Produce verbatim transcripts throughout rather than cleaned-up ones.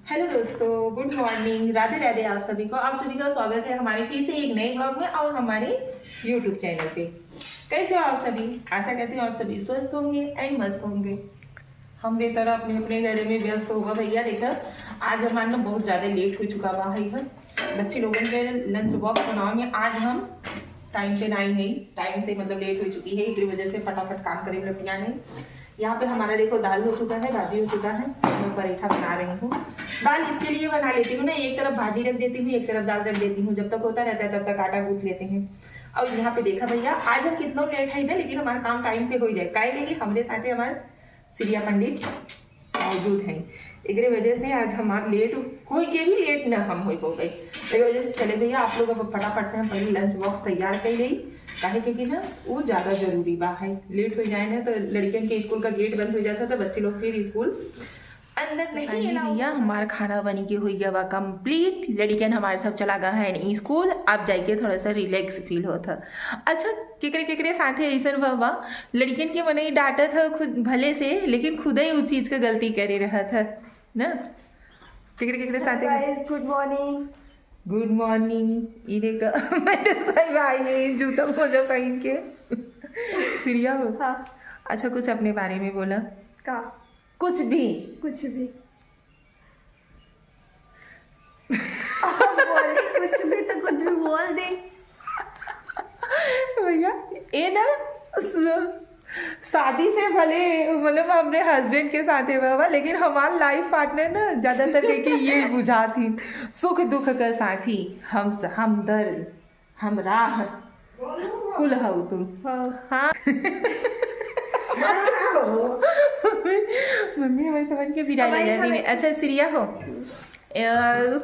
हेलो दोस्तों, good morning, Radhe राधे आप सभी को। आप सभी का स्वागत है हमारे फिर से एक नए ब्लॉग में और हमारे यूट्यूब चैनल पे। कैसे हो आप सभी? आशा करती हूँ आप सभी स्वस्थ होंगे एंड मस्त होंगे। हम बेहतर अपने अपने घरे में व्यस्त होगा भैया। देखा, आज हमारे ना बहुत ज़्यादा लेट हो चुका बा है घर। बच्चे लोगन के लंच बॉक्स बनावे में आज हम टाइम से नहीं है, टाइम से मतलब लेट हो चुकी है, इसी वजह से फटाफट काम करे लपटिया नहीं। यहाँ पे हमारा देखो दाल हो चुका है, भाजी हो चुका है, मैं पराठा बना रही हूँ। दाल इसके लिए बना लेती हूँ ना, एक तरफ भाजी रख देती हूँ, एक तरफ दाल रख देती हूँ, जब तक होता रहता है तब तक आटा गूंथ लेते हैं। और यहाँ पे देखा भैया, आज हम कितना लेट है ना, लेकिन हमारा काम टाइम से हो ही जाए, काहे कि हमरे साथे हमारे श्रिया पंडित मौजूद हैं। एकरे वजह से आज हमार लेट होई के भी लेट ना हम होई पौबे। एकरे वजह से चले भैया, आप लोग अब फटाफट से हम पहले लंच बॉक्स तैयार कर लेई, काहे के कि ना वो ज़्यादा जरूरी बा है। लेट हो जाए ना तो लड़कियन के स्कूल का गेट बंद हो जाता, तो बच्चे लोग फिर स्कूल अंदर नहीं अरे allow भैया, होता। हमार खाना बनी के हुई गया बा कंप्लीट, लड़कियन हमारे सब चला गया है स्कूल। अब जाइके थोड़ा सा रिलैक्स फील होता। अच्छा, केकरे केकरे साथे ऐसन बा, बा लड़कियन के मनई डांटत ह खुद भले से, लेकिन खुदे उ चीज का गलती करे रहत ह ना। केकरे केकरे साथे guys, good morning. Good morning. ई देखो मैडम साहब आई है जूता मोजा पहन के। श्रिया हो। हाँ। अच्छा, कुछ अपने बारे में बोला। का? कुछ भी। कुछ भी। अब बोली, कुछ भी तो कुछ भी बोल दे। भैया, ए ना, स-, शादी से भले मतलब हमरे हस्बैंड के साथे बा, लेकिन हमार लाइफ पार्टनर ना ज्यादातर के, के ये बुझात ही, सुख दुख का साथी, हम स-, हमदर्द, हम राह, कुल हऊ तू। हाँ। हाँ। मम्मी हमारे समझ के बिराए हमारी लगा दी। अच्छा, श्रिया हो, ए,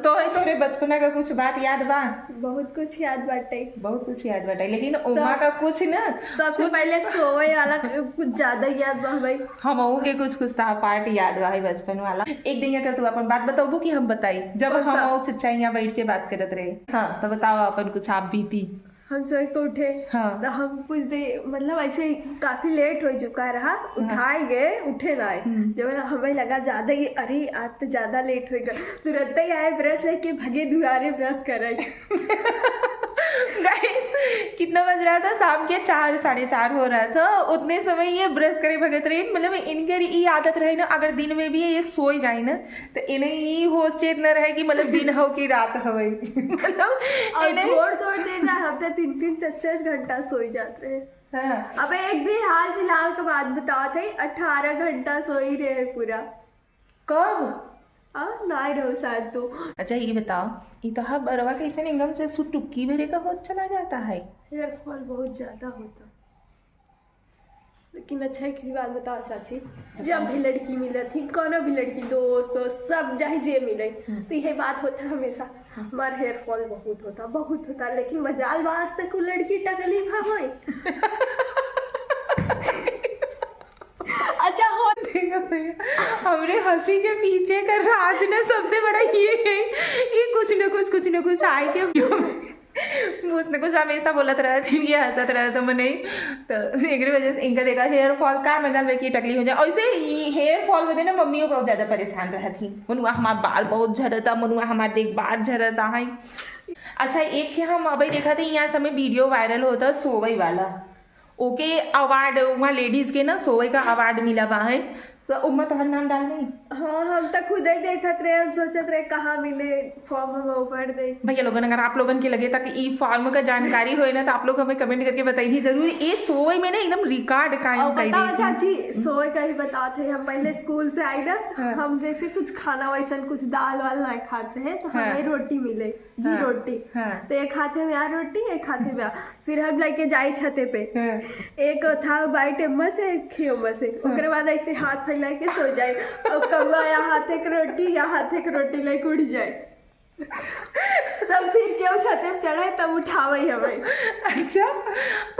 तो है तोरे बचपना का कुछ बात याद बा? बहुत कुछ याद बाटे। बहुत कुछ याद बाटे, लेकिन ओमा सब, का कुछ ना, सबसे कुछ पहले सोवे वाला कुछ ज्यादा याद बा भाई। हमहू के कुछ कुछ सा पार्ट याद बा है बचपन वाला। एक दिन का तू अपन बात बताबू कि हम बताई, जब कौन सा? हम और चच्चा यहाँ बैठ के बात करत रहे। हाँ, तो बताओ अपन कुछ आप बीती। हम सोए के उठे, हाँ। तो हम कुछ देर, मतलब, ऐसे ही काफी लेट हो चुका रहा, हाँ। उठाए गए, उठे ना आए। हम्म। जब ना हमें लगा ज्यादा ही, "अरे, आज तो ज्यादा लेट हो गया", तुरंत ही आए, ब्रश लेके भगे दुआरे ब्रश करे। गाइस, कितना बज रहा था? शाम के चार, साढ़े चार हो रहा था। उतने समय ये ब्रश करे भगत रही। मतलब, इनकर ई आदत रहे ना, अगर दिन में भी ये सोए जाए ना, तो इन्हें ई होश चेत न रहे कि, मतलब, दिन हो कि रात हवे। मतलब, और इन्हें थोड़ थोड़ देर ना, हम तो तीन तीन चार चार घंटा सोई जात रहे। हाँ। अब एक दिन हाल फिलहाल के बात बतावत है, अठारह घंटा सोई रहे पूरा। कब? आ, ना रहो शायद तो। अच्छा, ये बताओ, ये तो हर बरवा कैसे एकदम से सुटुक्की बेरे का होत चला जाता है? हेयर फॉल बहुत ज्यादा होता। लेकिन अच्छा, एक ही बात बताओ चाची, जब भी लड़की मिलत ही, कोनो भी लड़की, दोस्त, दोस्त, सब चाहे जे मिले, हम्म। तो यही बात होता हमेशा, हम्म। "हमार हेयर फॉल बहुत होता, बहुत होता, लेकिन मजाल बा, आज तक वो लड़की टकली भा होई।" अच्छा, हो देखो भैया, हमरे हंसी के पीछे का राज ना सबसे बड़ा ये है, ये कुछ न कुछ, कुछ न कुछ आए के कुछ न कुछ हमेशा बोलत रहत, ये हंसत रहत मनई। तो एकरे वजह से इनका देखा हेयर फॉल का मजाल बा कि टकली हो जाए। ऐसे ही हेयर फॉल बदे ना मम्मियों बहुत ज्यादा परेशान रहत ही, "मनुआ हमार बाल बहुत झरता, मनुआ हमार देख बाल झरता है।" अच्छा, एक के हम अबे देखा थे, यहाँ समय वीडियो वायरल होता सोवई वाला, ओके अवार्ड, वहाँ लेडीज के ना सोवई का अवार्ड मिला बा है, तो ओमा तोहर नाम डाल नहीं? हाँ, हम तो खुद ही देखत रहे, हम सोचत रहे कहाँ मिले फॉर्म, हम भर दे। भैया लोगन, अगर आप लोगन के लगे तक ई फॉर्म का जानकारी होए ना, तो आप लोग हमें कमेंट करके बताइए जरूर। ये सोवई में ना एकदम रिकॉर्ड कायम और कर बताओ दी थी। चाची, सोवई का ही बताओ थे, हम पहले स्कूल से आई ना, हाँ। हम जैसे कुछ खाना वैसन कुछ दाल वाल ना खाते हैं, तो हाँ। हमें रोटी मिले, घी हाँ। रोटी। हाँ। तो एक हाथे में आ रोटी, एक हाथे में आ फिर हम लेके जाई छते पे। हाँ। एक था बाइट एम्मा से, एक खियोमा से। हाँ। ओकरे बाद ऐसे हाथ फैला के सो जाए। अब कौआ या हाथ एक रोटी, या हाथ एक रोटी लेके उड़ जाए। तब फिर केहू छते पे चढ़े, तब उठावे हमें। अच्छा,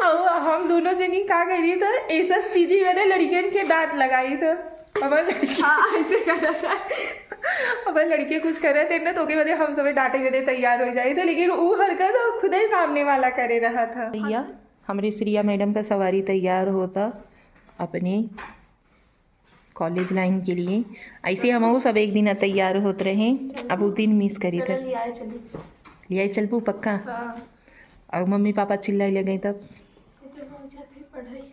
अब हम दोनों जनी का करी तो ऐसा चीज ही बदे लड़कियन के डांट लगाई तो। अब लड़की हाँ, ऐसे करत है। अब लड़के कुछ करत है ना, तो ओके बदे हम सब डांटे बदे तैयार हो जाए थे, लेकिन ऊ हरकत खुदे सामने वाला करे रहा था। भैया, हमरे श्रिया मैडम का सवारी तैयार होता अपने कॉलेज लाइन के लिए। ऐसे हमहू सब एक दिन तैयार होत रहे, अब उ दिन मिस करी चलो, था। लियाए चली। लियाए चलबू पक्का? हाँ। और मम्मी पापा चिल्लाए लगे तब? इधर पहुँचा फिर पढ़ाई।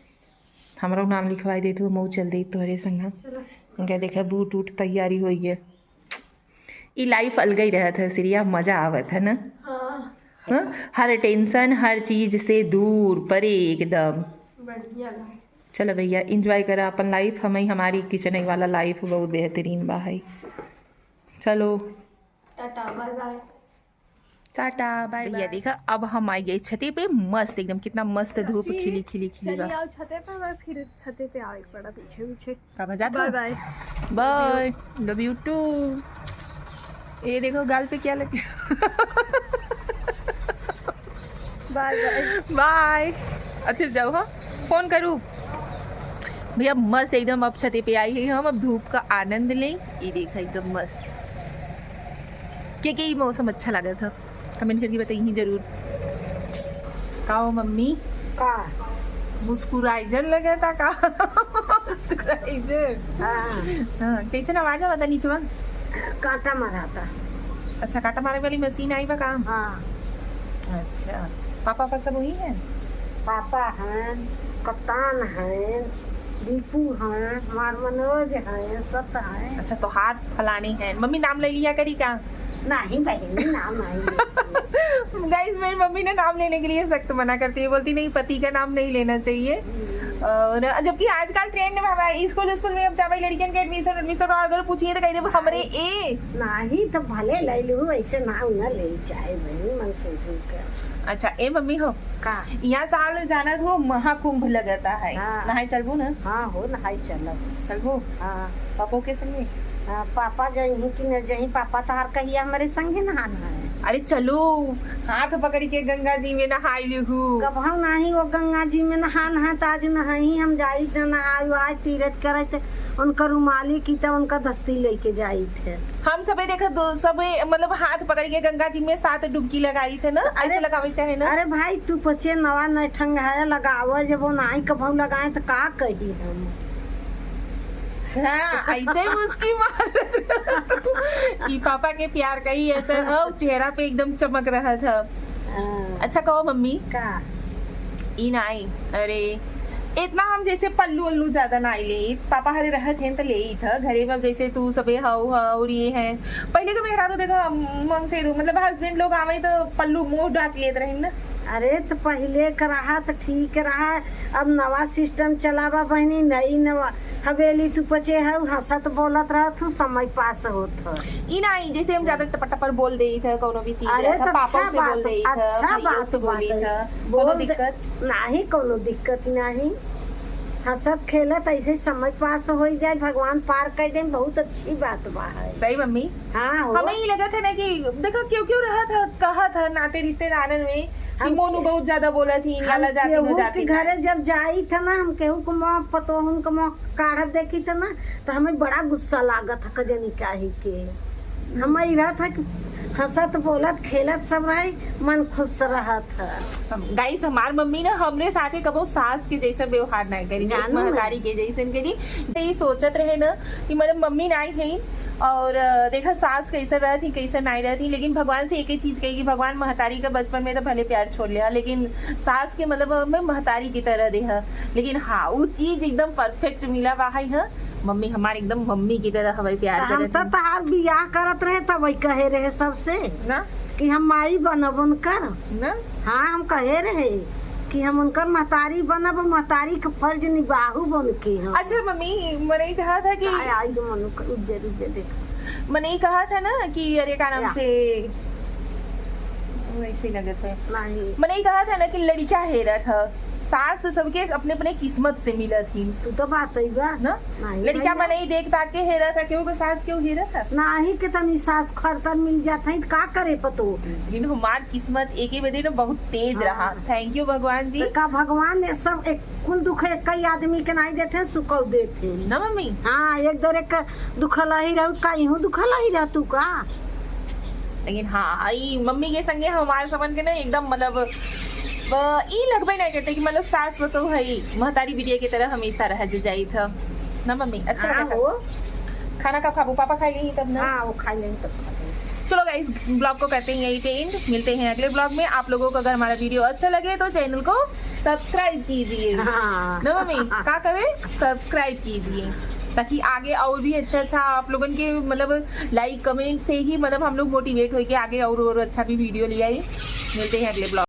हमरो नाम लिखवाई देत हो, मऊ चल देत तोहरे संग। चलो। इनका देखा बूट उट तैयारी होई है। ई लाइफ अलग ही रहत है श्रेया, मजा आवत है ना? हाँ। हाँ? हर टेंशन, हर चीज से दूर परे एकदम। बढ़िया बा। चलो भैया, एंजॉय करा अपन लाइफ। हम ही, हमारी किचन वाला लाइफ बहुत बेहतरीन बा है। चलो। Tata, bye bye. Tata, bye भैया बाय। देखा, अब हम आ गए छते पे, मस्त एकदम, कितना मस्त धूप चाची, खिली, खिली, खिली बा। चलिए आओ छते पे, मैं फिर छते पे आवे के पड़ा पीछे, पीछे। का बजा बाय था? Bye. Bye, love you too. ये देखो गाल पे क्या लगे। Bye bye. बाय। अच्छे से जाओ, हाँ, फोन करू। भैया मस्त एकदम अब छते पे आई है हम, अब धूप का आनंद लें। ये देखा एकदम मस्त। के के ई मौसम अच्छा लगा था, कमेंट करके बताइए जरूर। का हो मम्मी? का? मुस्कुराइजन लगा था का? मुस्कुराइजन। हाँ। हाँ, कैसे आवाज आवता नीचवा? कांटा मारा था। अच्छा, कांटा मारे वाली मशीन आई बा का? हाँ। अच्छा, पापा, पापा सब वही है? पापा हैं, कप्तान हैं, दीपू हैं, हमार मनोज हैं, सत हैं। अच्छा, तो हाथ फलानी है। मम्मी नाम ले लिया करी का? नहीं बहनी, नाम नहीं लेती। गाइस, मेरी मम्मी ना नाम लेने के लिए सख्त मना करती है, बोलती, "नहीं, पति का नाम नहीं लेना चाहिए।" हम्म। और जबकि आजकल ट्रेंड में हमारे स्कूल, स्कूल में अब जावे लड़कियन के एडमिशन, एडमिशन और अगर पूछिए तो कह दे, "हमरे ए।" नहीं तो भले ले लू, ऐसे नाम न ले चाहे बहनी, मन से ठीक है। अच्छा, ए मम्मी हो, का? यहाँ साल जानत हो महाकुंभ लगता है, हाँ। नहाए चलबू ना? हाँ हो, नहाए चलब। चलबू? हाँ। पापो के संगे? हाँ, पापा जइहीं कि न जइहीं, पापा तहार कहिया हमरे संगे नहान है। अरे चलू, हाथ पकड़ के गंगा जी में नहाई लिहू। कबहू नहीं वो गंगा जी में नहान है, त आज नहीं हम जाई त नहाई, आज तीरथ करे त उनका रुमाली की त उनका दस्ती लेके जाई थे। हम सबे देखा दो, सबे मतलब हाथ पकड़ के गंगा जी में सात डुबकी लगाई थे ना, अरे, ऐसे लगावे चाहे ना। अरे भाई, तू पचे नवा नए ठंग है, लगावा, जब वो नाई कबहू लगाए त का कही हम। अच्छा, ऐसे मुस्की मारत। ई पापा के प्यार का ही असर हो, चेहरा पे एकदम चमक रहा था। हाँ। अच्छा कहो मम्मी, का? ई नाई, अरे इतना हम जैसे पल्लू उल्लू ज्यादा नाई ले, पापा हरे रहत हैं त ले ही था घरे में, जैसे तू सबे हाउ हा और ये है। पहले का मेहरारू देखा, मन से दो, मतलब हस्बैंड लोग आवे तो पल्लू मुंह ढाक लेत रही ना। अरे तो पहले का रहा तो ठीक रहा, अब नवा सिस्टम चलावा बहनी, नई नवा हवेली तू पचे है, हंसत बोलत रहत हूँ, समय पास होत है। ई नाई, जैसे हम ज्यादा टपर टपर बोल देई था, कोनो भी चीज अरे रहता, तो पापा अच्छा से बोल बात, देई था, अच्छा भाइयों बात, से बोली बात है। था, कोनो बोल दे, दिक्कत? नाही, कोनो दिक्कत नाही। हंसत खेलत ऐसे समय पास हो जाए, भगवान पार कर दे, बहुत अच्छी बात बा है। सही मम्मी? हाँ, हो। हमें ये लगा था ना कि देखो क्यों क्यों रहा था, कहा था नाते रिश्तेदारन में कि हम मोनू बहुत ज्यादा बोला थी, हम लाला जाती केहू के जाती। घरे जब जाई था ना, हम केहू को मुँह, पतोहन के मुँह काढ़त देखी था ना, तो हमें बड़ा गुस्सा लागत है, कजनी काहे के। हमें ई रहत है कि हंसत, बोलत, खेलत सब रहे, मन खुश रहत है। गाइस, हमार मम्मी ना हमरे साथे कबो सास के जैसन व्यवहार नहीं करी, एक जानू महतारी के जैसन करी। तो ये सोचत रहे ना कि मतलब मम्मी नहीं है और, अ, देखा सास कैसे रहती, कैसे नहीं रहती, लेकिन भगवान से एक ही चीज कही कि भगवान महतारी का बचपन में तो भले प्यार छोड़ लिया, लेकिन सास के मतलब हमें महतारी की तरह देहा। लेकिन हाँ, वो चीज एकदम परफेक्ट मिला बा है, हाँ, मम्मी हमार एकदम मम्मी की तरह हमें प्यार तो हम करत तो है। तहार बियाह करत रहे तब वही कहे रहे सबसे ना? कि हम माई बनब उनकर। ना? हाँ, हम कहे रहे कि हम उनकर महतारी बनब, महतारी के फर्ज निभाहू बन के हम। अच्छा मम्मी, मने ई कहा था कि काय आई गो मनु क-, उज्जर उज्जर देख। मने ई कहा था ना कि अरे का नाम या। से, वैसे लगत है। नहीं। मने ई कहा था ना कि लड़का हेरा था, सास सबके अपने अपने किस्मत से मिला थी। तू तो बात ही बा। ना? नहीं, लड़का नहीं। मने ई देख ताक के हेरा था, केहू के सास केहू हेरा था? नाही के तनी सास खरतर मिल जात है, त का करे पतो? लेकिन हमार किस्मत एके बदे न बहुत तेज हाँ। रहा। Thank you भगवान जी। तो का भगवान ये सब एक कुल दुख एक कई आदमी के नहीं देते, सुखौ देते। ना मम्मी? हाँ, एक दर एक दुखल ही रहू, का इहूँ दुखल ही रहतू का? लेकिन हाँ, ई मम्मी के संगे हमारे समझ के ना एकदम मतलब, अ, ई लगबे नहीं करते कि मतलब सास बतौ है, महतारी बिटिया की तरह हमेशा रह जाई था। ना मम्मी? अच्छा हाँ लगा हो। खाना? खाना कब खाबू? पापा खाई ली तब ना। हाँ, वो खाई लेंगे तब खाते हैं। चलो गाइस, ब्लॉग को करते हैं यहीं पे एंड। मिलते हैं अगले ब्लॉग में। आप लोगों को अगर हमारा वीडियो अच्छा लगे तो चैनल को सब्सक्राइब कीजिए। हाँ। ना मम्मी, का करें? सब्सक्राइब कीजिए, ताकि आगे और भी अच्छा अच्छा आप लोगन के, मतलब, लाइक कमेंट से ही, मतलब, हम लोग मोटिवेट होके आगे और और अच्छा भी वीडियो ले आई। मिलते हैं अगले ब्लॉग।